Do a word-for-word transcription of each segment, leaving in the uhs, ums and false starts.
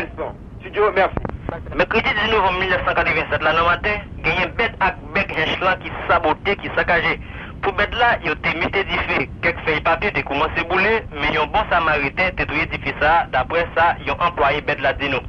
Nelson. Studio, mèsi. Mèkredi diz novanm mil nèf san katrevennsèt la nan maten, genyen bèt ak bèk hench lan ki sabote, ki sakaje. Pou bèt la, yo te mete dife, kèk fèy papye te koumanse boule, men yon bon samariten te touye dife sa a, daprè sa yon anplwaye bèt la di nou.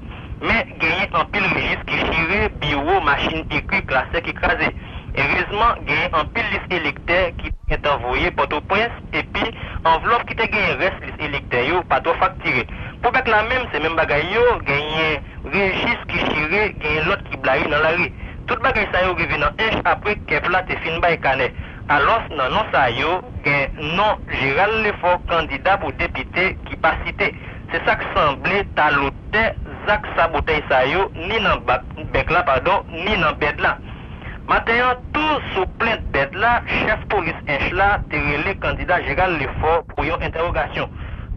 Men, genyen anpil rejis ki chire, biwo, machin ekri, klasè ki kraze. Erezman, genyen anpil lis elektè ki te gentan voye Pòtoprens, epi anvlòp ki te genyen rès lis elektè yo pa twò faktire. Pou bèk la menm, se menm bagay yo, genyen rejis ki chire, genyen lòt ki blayi nan lari. Tout bagay sa yo rive nan ench apre kep la te fin bay kanè. Alòs, nan non sa yo, gen non Jeral Lefò, kandida pou depite, ki pa site. Se sa k sanble ta lotè zak sabotay sa yo, ni nan bak, bèk la, padon, ni nan bèd la. Maten an tou, sou plent bèd la, chèf polis ench la te rele kandida Jeral Lefò pou yon entèwogasyon.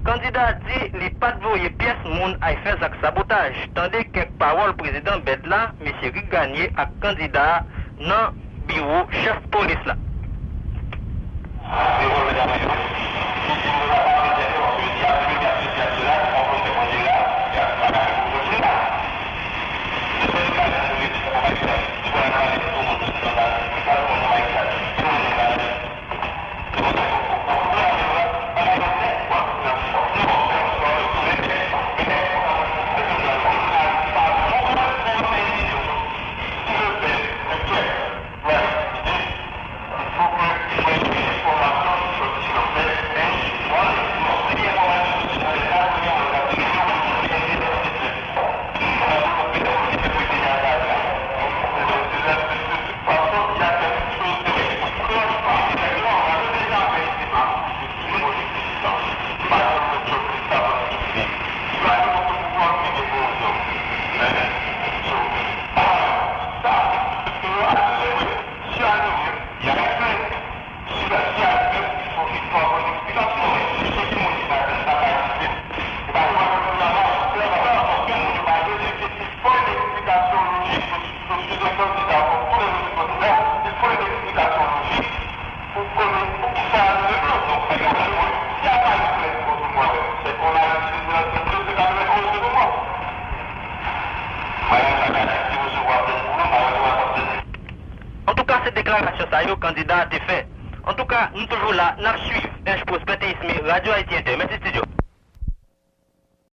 Kandida a di li pa t voye pyès moun ay fè zak sabotaj. Tande kèk pawòl prezidan bèd la, mesye Rick Garnier, ak kandida a nan biwo chèf polis la. Antouka, se deklarasyon sa yo kandida a te fè. Antouka, nou toujou la, n ap swiv Ench Pwospè Teisme, Radyo Ayiti Entè. Mèsi, estidyo.